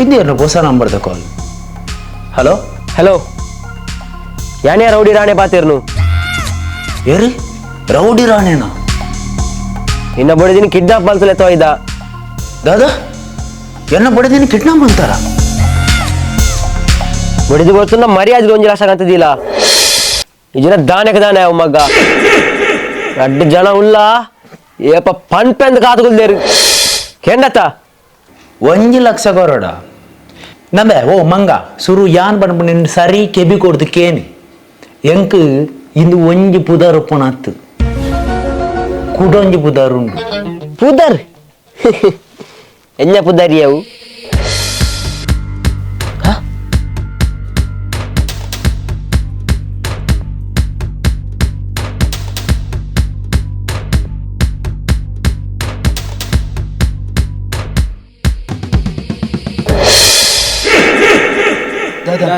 ಇಂದೇನು ಹೊಸ ನಂಬರ್ದ call. Hello hello, ಯಾನೇ ರೌಡಿ ರಾಣೆ ಪಾತಿರ್ನು? ಏರಿ ರೌಡಿ ರಾಣೇನಾ? ನಿನ್ನ ಬಡಿದಿನ ಕಿಡ್ನಾಪ್ ಮಲ್ತಲೆ ತೋಯ್ದ. ದಾದಾ, ಎನ್ನ ಬಡಿದಿನ ಕಿಡ್ನಾಪ್ ಅಂತಾರ? ಬಡಿದು ಗೊತ್ತು ಮರ್ಯಾದೆ ಒಂಜಿ ಲಕ್ಷ ಕಂತದಿಲ್ಲ. ಈ ಜನ ದಾನಕ್ಕೆ ದಾನೆ ಅವ್ ಮಗ್ಗ ರಡ್ಡು ಜನ ಉಲ್ಲ ಏಪ ಪನ್ಪೆಂದ್ ಕಾತುಗುಲ್ದೇರು ಕೆಂಡತ್ತ. 1 ಲಕ್ಷ ಕೊರಡ ನಂಬೆ. ಓ ಮಂಗ, ಸುರು ಯಾನ್ ಬಣ್ಣ ನಿನ್ನ ಸರಿ ಕೆಬಿ ಕೊಡ್ದು ಕೇನಿ. ಎಂಕ್ ಇಂದು ಒಂಜಿ ಪುದರ್ ಉಪ್ಪುನತ್ತು, ಕುಡೊಂಜಿ ಪುದರ್ ಉಂಡು. ಪುದರ್ ಎಂಜ ಪುದರ್ ಅವು?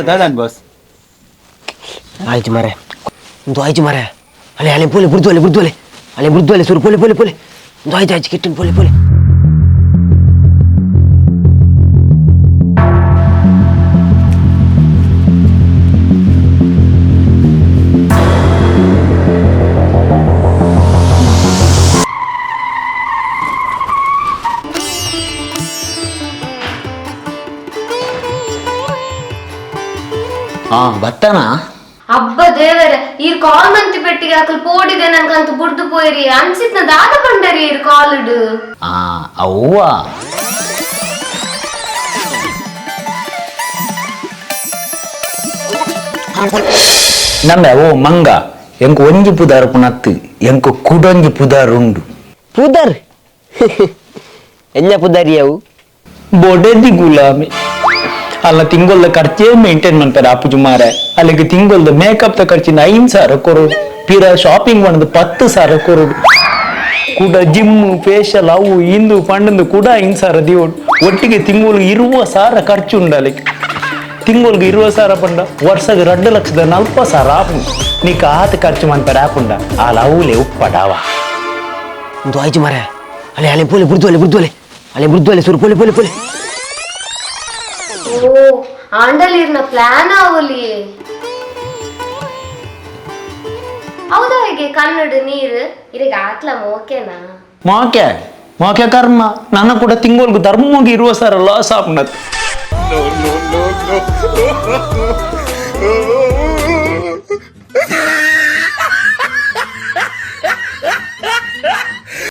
ದಾದಾನ್ ಬಾಸ್? ಆಯ್ತು ಮಾರೆ, ಒಂದು ಆಯ್ತು ಮಾರೆ. ಅಲೆ ಅಲೆ ಪೋಲೆ ಬುರ್ದು ಅಲೆ ಬುರ್ದು ಅಲೆ ಅಲೆ ಬುರ್ದು ಅಲೆ ಸುರು ಪೋಲೆ ಪೋಲೆ ಪೋಲೆ. ಒಂದು ಆಯ್ತು ಆಯ್ತು ಕಿಟ್ಟನ್ ಪೋಲೆ ಪೋಲೆ. ಹಾ ಬತ್ತನಾ? ಅಬ್ಬ ದೇವರೇ, ಈ ಕಾಲ್ ಮಂತಿ ಪೆಟ್ಟಿಗೆ ಹಾಕಲ್ ಪೋಡಿದೆ ನಂಗಂತ ಬುಡ್ದು ಪೋಯಿರಿ ಅನ್ಸಿತ್ನ ದಾದ ಪಂಡರಿ ಇರ್ ಕಾಲುಡು. ಆ ಅವ್ವ ನಮ್ಮ. ಓ ಮಂಗ, ಎಂಕ್ ಒಂಜಿ ಪುದಾರ್ ಪುನತ್ತು, ಎಂಕ್ ಕುಡೊಂಜಿ ಪುದಾರ್ ಉಂಡು. ಪುದರ್ ಎಂಜ ಪುದರ್ ಅವು? ಬೊಡೆದಿ ಗುಲಾಮಿ ಅಲ್ಲ. ತಿಂಗೊಲ್ದ ಖರ್ಚೇ ಮೇಂಟೈನ್ ಮಾಡ್ತಾರೆ ಆಪುಜು ಮಾರೆ. ಅಲ್ಲಿಗೆ ತಿಂಗೊಲ್ದ ಮೇಕಪ್ ದ ಖರ್ಚಿನ 5,000 ಕೊರೋಡು, ಪಿರ ಶಾಪಿಂಗ್ ಮಾಡೋದು 10,000 ಕೊರೋಡು, ಕೂಡ ಜಿಮ್ ಫೇಶಿಯಲ್ ಅವು ಇಂದು ಪಂಡಂದು ಕೂಡ 5,000 ದಿವೋಡು. ಒಟ್ಟಿಗೆ ತಿಂಗಳಿಗೆ 20,000 ಖರ್ಚು ಉಂಡು ಅಲ್ಲಿಗೆ. ತಿಂಗಳಿಗೆ 20,000 ಪಂಡ ವರ್ಷಗೆ 2,40,000 ಆಪುಂಡು. ನೀಕ ಆತ ಖರ್ಚು ಮಾಡ್ತಾರೆ ಆಪುಂಡ ಆ ಲವ್ಲೆ ಉಪ್ಪಡಾವ. ಒಂದು ಆಯ್ತು ಮಾರೆ. ಅಲೆ ಅಲೆ ಪೋಲೆ ಬುರ್ದು ಅಲೆ ಬುರ್ದು ಅಲೆ ಅಲೆ ಬುರ್ದು ಅಲೆ ಸುರು ಪೋಲೆ ಪೋಲೆ ಪೋಲೆ. ಓ ಆಂಡಲೀರ್ನ ಪ್ಲಾನ್ ಆವಲಿ. ಹೌದಾ? ಹೇಗೆ ಕನ್ನಡ ನೀರು ಇರಿಗೆ ಆತ್ಲ ಮೋಕೆನಾ? ಮಾಕೆ ಮಾಕೆ ಕರ್ಮ, ನನ್ನ ಕೂಡ ತಿಂಗಳಿಗೆ ಧರ್ಮವಾಗಿ 20,000 ಲಾಸ್ ಆಪುಂಡತ್.